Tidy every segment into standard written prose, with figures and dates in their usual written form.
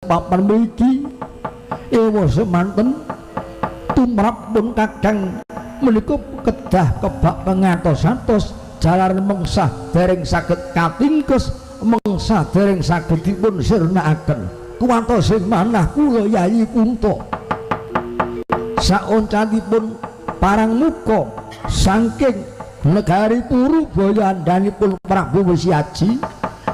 papan mriki. Ewa semanten tumrap pun kakang menika kedah kebak pengatos-atos jalar mengsah dereng saged katingkes, mengsah dereng saged dipun sirnakaken. Kuwatosing manah kula Yayi Kunto. Saoncatipun parang muka saking negari Purubaya andhanipun Prabu Wesyaji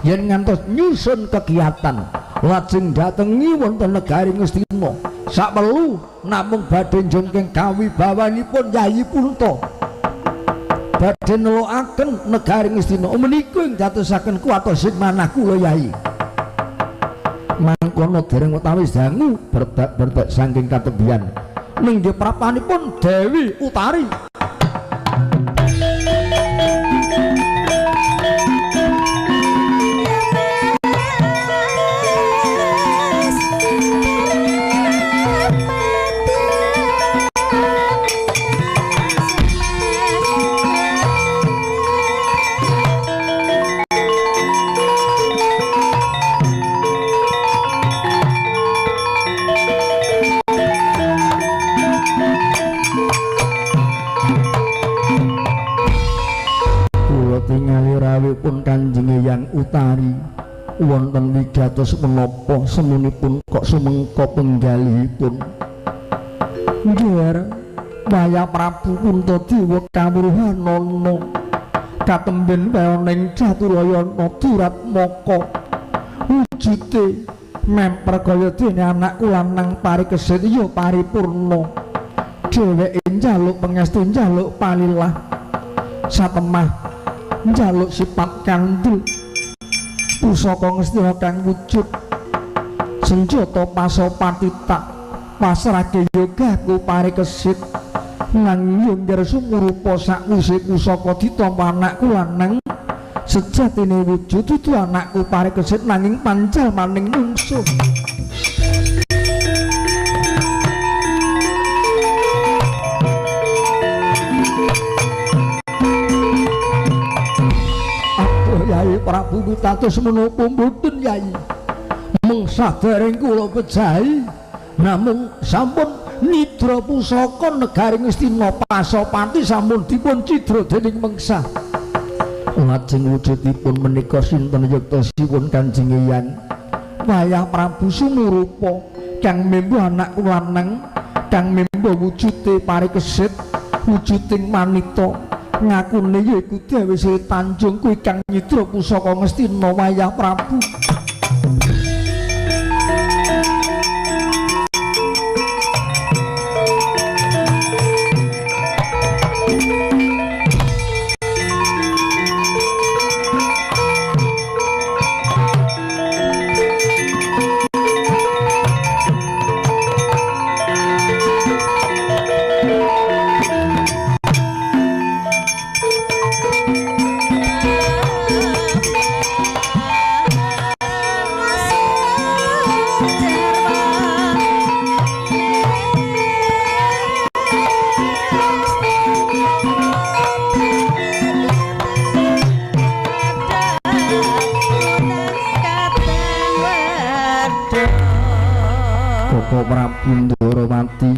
yen ngantos nyusun kegiatan lajeng datengi wonten negari Ngastina. Sakperlu namung badhe njungking kawibawanipun Yayi Kunto badhe nelokaken negari Ngastina menika ing dadosaken kuwatosing manah kula Yayi. Mangkono dereng wetawis dangu berdak-berdak saking katebian ninggih prapanipun Dewi Utari. Pun Kanjeng Eyang Utari wonten wigatos menapa semunipun kok sumengko penggalihipun. Nggih, wayah Prabu Puntadewa kawruhanana katemben wening Catulayana Duratmaka wujude memper kaya dene anakku lanang Parikesit ya paripurna. Dheweke njaluk pangestu, njaluk palilah satemah njaluk sifat kandel pusaka Ngastina kang wujud senjata Pasopatita pasrahke yogaku Parikesit nanging yo sumurupa sakwise pusaka ditampa anakku lanang sejatine wujud dudu anakku Parikesit nanging pancal maning mungsuh. Prabu mitados menapa mboten Yayi? Mengsah dereng kula pejahi namung sampun nidra pusaka negari Ngastina Pasopati sampun dipun cidra dening mengsah. Lajeng wujudipun menika sinten yektosipun Kanjeng Eyang? Wayah Prabu sumurupa kang membo anakku lanang kang membo wujude Parikesit wujuding manita ngakune yaiku Dewi Sri Tanjung kuwi kang nyidra pusaka Ngastina wayah Prabu.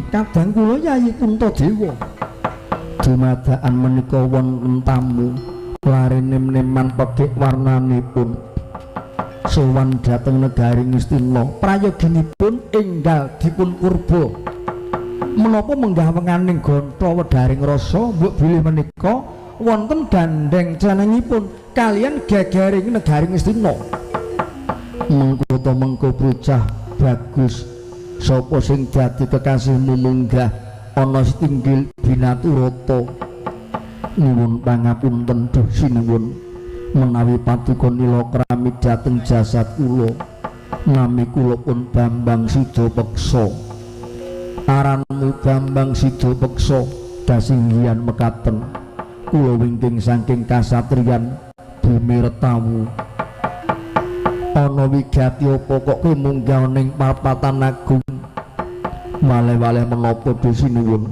Kadang kula Yayi Puntadewa dumadaan menika wonten tamu lare nem-neman pekik warnanipun sowan dhateng negari Ngastina prayoginipun enggal dipun kurba menapa menggah wenganing gonta wedharing rasa mbok bilih menika wonten gandheng cenengipun kaliyan gegering negari Ngastina. Mengko ta mengko bocah bagus sapa sing dadi kekasihmu munggah ana setinggil binaturata. Nyuwun pangapunten duh sinuwun menawi paduka nila krami dhateng jasad kula. Nami kula pun Bambang Sidapeksa. Aranmu Bambang Sidapeksa dasinggihan mekaten. Kula wingking saking kasatriyan Bumi Retawu. Ana wigati apa kok kowe munggah ning papatan agung? Wale-wale menapa sinuwun?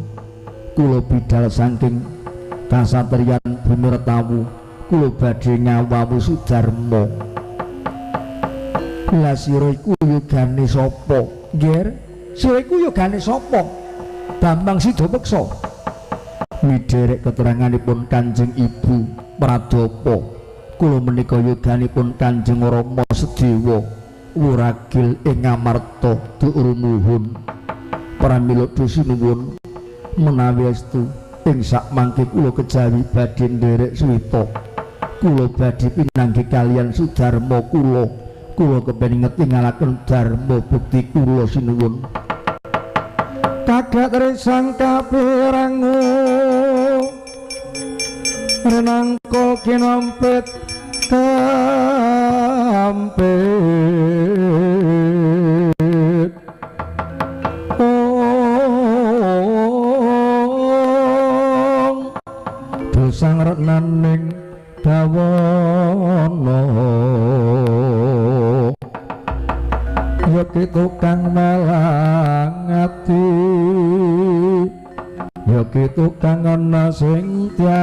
Kula bidal saking kasatriyan Bumi Retawu, kula badhe ngawawu Sudarma. Lah sira iku yogane sapa? Ngger, sira iku yogane sapa? Bambang Sidapeksa. Midherek keteranganipun Kanjeng Ibu Pradapa, kula menika yoganipun Kanjeng Rama Sedewa wuragil ing Ngamarta duurumuhun. Pramila sinuwun menawi estu ing sakmangke kula kejawi badhe nderek suwita. Kula badhe pinanggih kaliyan Sudarma kula. Kula kepengin ngetingalaken dharma bukti kula sinuwun. Kagat resang kapirangu renangka kinompet kampit. Ong dosang renaning dawana ya tukang malang ati, ya tukang ana sing tias.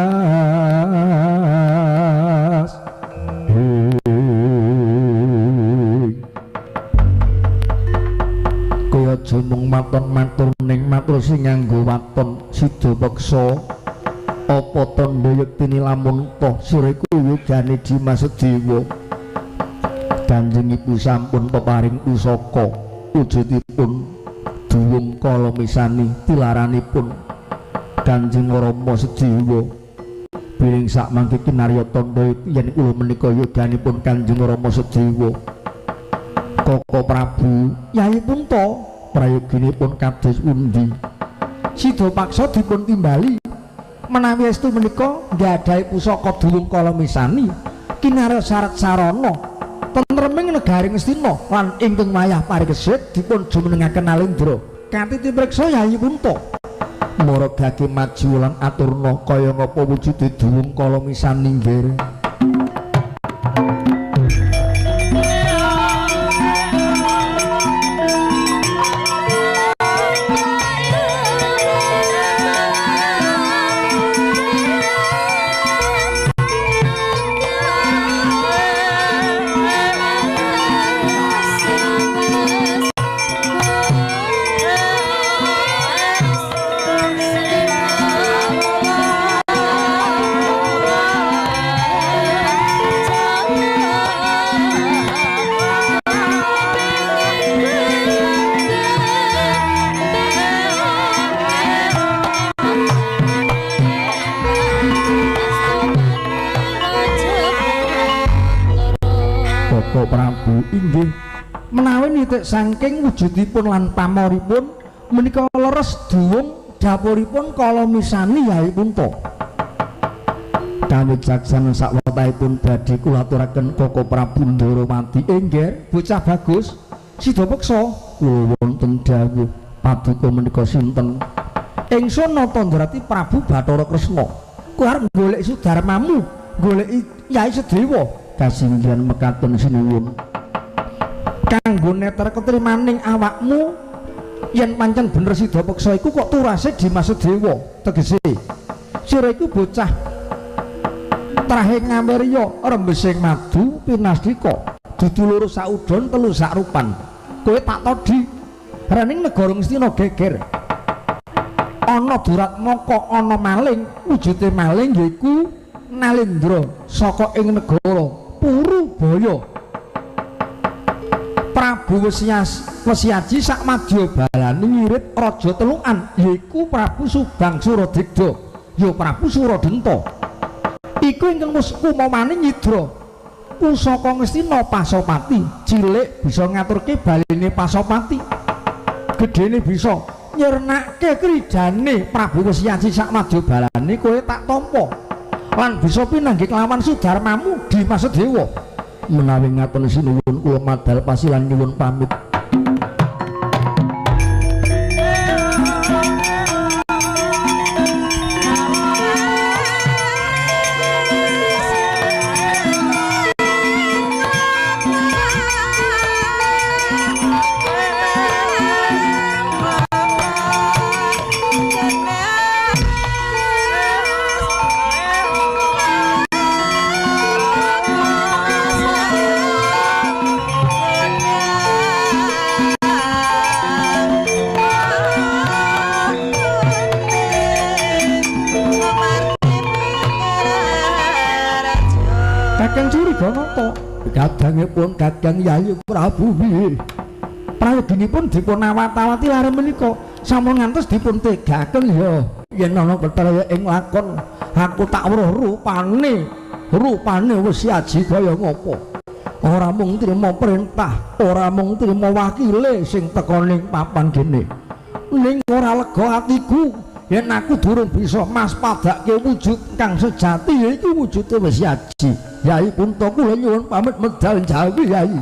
Kaya aja mung maton matur ning matur sing nganggo waton Sidapeksa. Apa tandha yektine lamun toh sira iku yogane Dimas Sedewa? Kanjeng Ibu sampun peparing pusaka wujudipun duwung kala misani tilaranipun Kanjeng Rama Sedewa. Piring sakmangke kinarya tandha yen kula menika yoganipun Kanjeng Rama Sedewa. Koko Prabu, Yai Punta, prayoginipun kados pundi? Sidapaksa dipun timbali menawi estu menika nggadahi pusaka duwung kala misani kinarya syarat sarana tentreming negari Ngastina lan ingkang wayah parikesit dipun jumenengaken Nalendra. Kanthi tipriksa Yai Punta mara gage maju lan aturna kaya ngapa wujude duwung kala misani nggih. Prabu inggih menawi nitik saking wujudipun lan pamoripun menika leres duwung dapuripun kala misani Yai Punta. Kawicaksanan sakwetahipun badhe kula aturaken Koko Prabu Ndarawati. Inggih bocah bagus Sidapeksa kula wonten dawuh paduka menika sinten? Ingsun nata ndrati Prabu Bathara Kresna. Ku arep golek Sudarmamu, goleki Yai Sedewa. Kasinggihan mekaten sinuwun kanggo neter ketrimaning awakmu yen pancen bener Sidapeksa iku kok turase Dimas Sedewa. Tegese sira iku bocah trahe ngamerya rembesing madu pinastika dudu loro saudon telu sakrupan. Kowe tak todhi rening negara Ngastina geger ana duratmaka ana maling. Wujude maling yaiku Nalendra saka ing negara Purubaya. Prabu Wesyaji sak madya balane ngirit raja telukan yaiku Prabu Subang Suradigda ya Prabu Suradenta. Iku ingkang wis kumamane nyidra pusaka Ngastina Pasopati. Cilik bisa ngaturke baline Pasopati, gedene bisa nyirnake kridane Prabu Wesyaji sak madya balane. Kowe tak tampa lan bisa pinanggih kelawan Sudarmamu Dimas Sedewa. Menawi ngaten sinuwun kula madal pasilan nyuwun pamit. Triganata. Kadangipun Kakang Yayi Prabu piye? Prayoginipun dipun awat-awati lare menika sampun ngantos dipun tegaken ya. Yen ana percaya ing lakon aku tak weruh rupane. Rupane Wesyaji kaya ngopo. Ora mung trima perintah, ora mung trima wakile sing teka ning papan kene. Ning ora lega atiku yen aku durung bisa maspadake wujud kang sejati yaiku wujude Wesyaji. Yai Kunto kula nyuwun pamit medal Jawi Yai.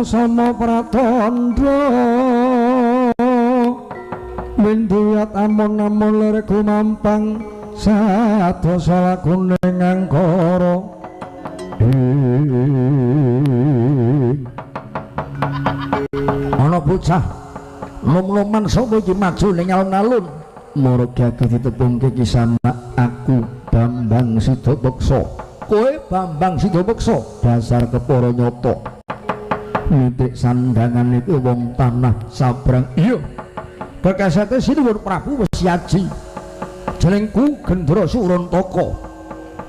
Sama pratandha windiyat amon-amon lir gumampang sadasa lakune ngangkara. Ana bocah nom-noman sapa iki maju ning alun-alun. Muruga ditepungke kisana aku Bambang Sidapeksa. Kowe Bambang Sidapeksa dasar kepara nyata. Nitik sandangan itu wong tanah sabrang. Iya, kekasate sinuwun Prabu Wesyaji. Jenengku Gendra Surantaka.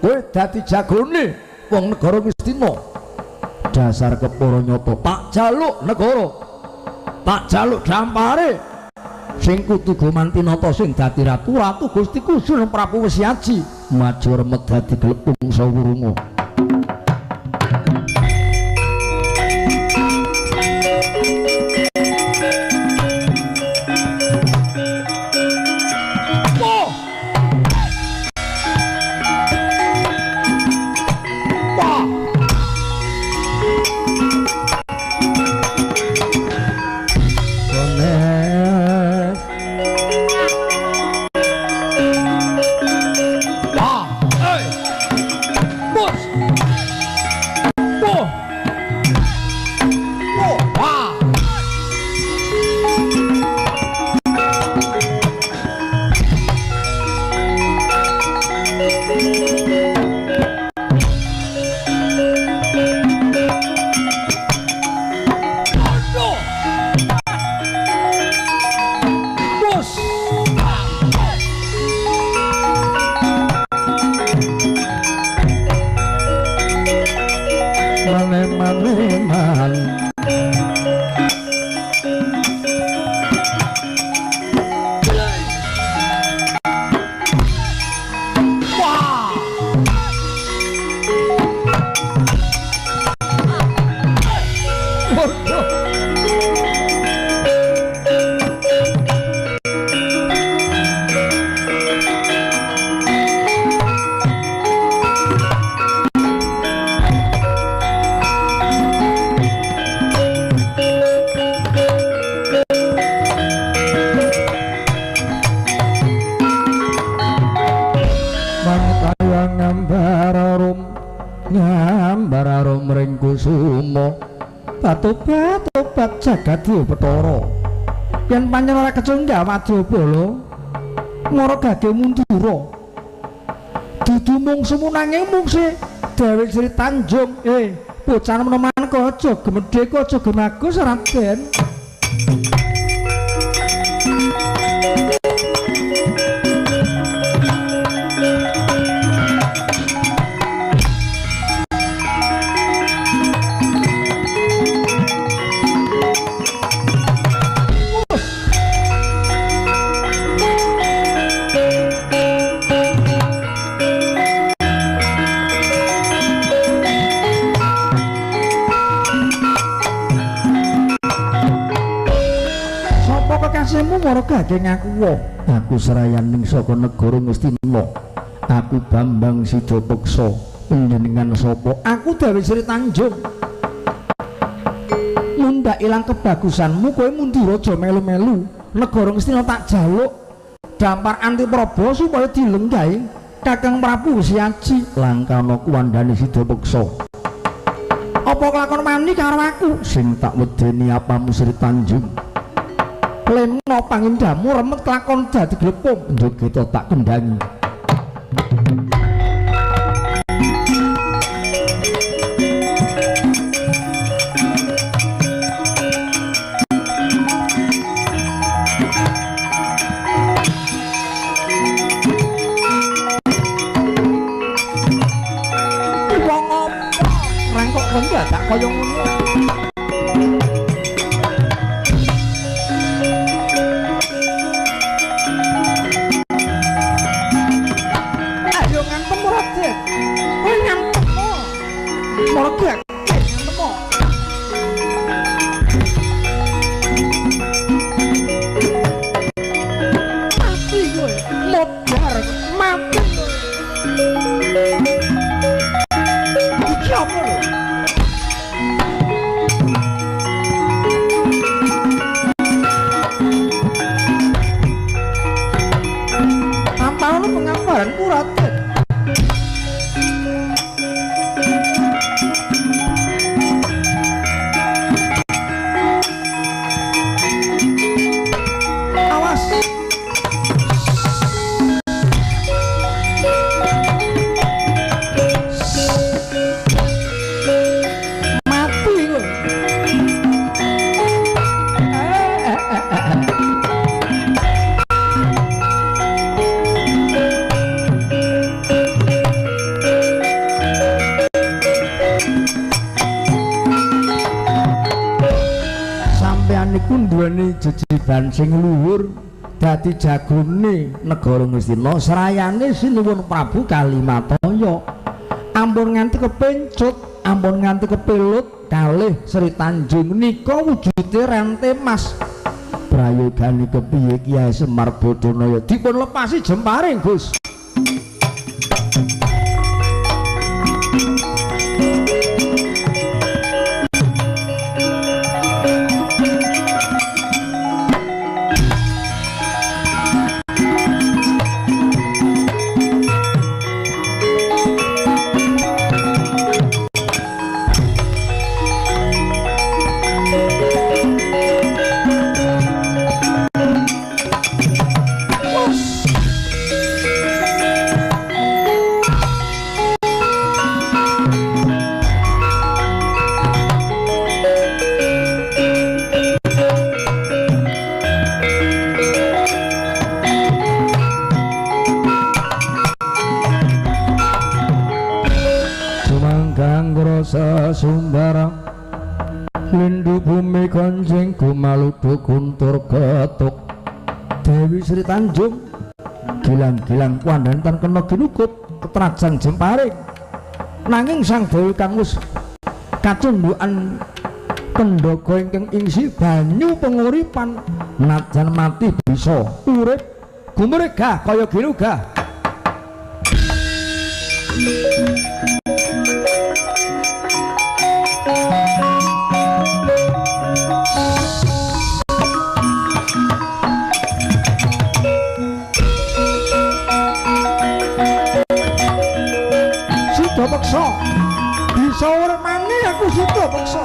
Kowe dadi jagone wong negara Ngastina. Dasar kepara nyata. Tak jaluk negara, tak jaluk dampare. Sing kudu gumantinata sing dadi ratu, ratu Gustiku Sunan Prabu Wesyaji. Maju remet dadi glepung sawurunga. Tobat-tobat jagat Bathara. Yen pancen ora kecunggah wadya bala, Mara gage mundura. Dudu mungsumu nanging mungsuhe Dewi Sri Tanjung. Bocah meneman aja gemedhe aja gemagus Raden. Kekasihmu mara gage ngaku wong. Aku serayaning saka negara Ngastina. Aku Bambang Sidapeksa. Panjenengan sapa? Aku Dewi Sri Tanjung. Mundhak ilang kebagusanmu kowe mundur aja melu-melu. Negara Ngastina tak jaluk dampar Antipraba supaya dilenggahi Kakang Prabu Siaji. Langkana kuwandane Sidapeksa. Apa kelakon wani karo aku? Sing tak wedeni apamu Sri Tanjung? Leno pangindamu remet kelakon dadi glepung njogeta tak kendhangi. Wong apa rengkok rendah tak kaya ngono. Jejiban sing luhur dadi jagone negara Ngastina srayane sinuwun Prabu Kalimataya. Ampun nganti kepencut, ampun nganti kepilut kalih Sri Tanjung nika wujude rente mas. Prayogane kepiye Kyai Semar Badanaya dipun lepasi jemparing Gus. Sumbara lindu bumi konjing gumaludu guntur ketuk Dewi Sri Tanjung gilang-gilang kuandhan tan kena ginukup ketrajang jemparing nanging sang dewi kang wis kacundhukan kendhaga ingkang ingsi banyu penguripan najan mati bisa urip gumregah kaya ginugah. Sida peksa bisa urip maneh aku sida peksa.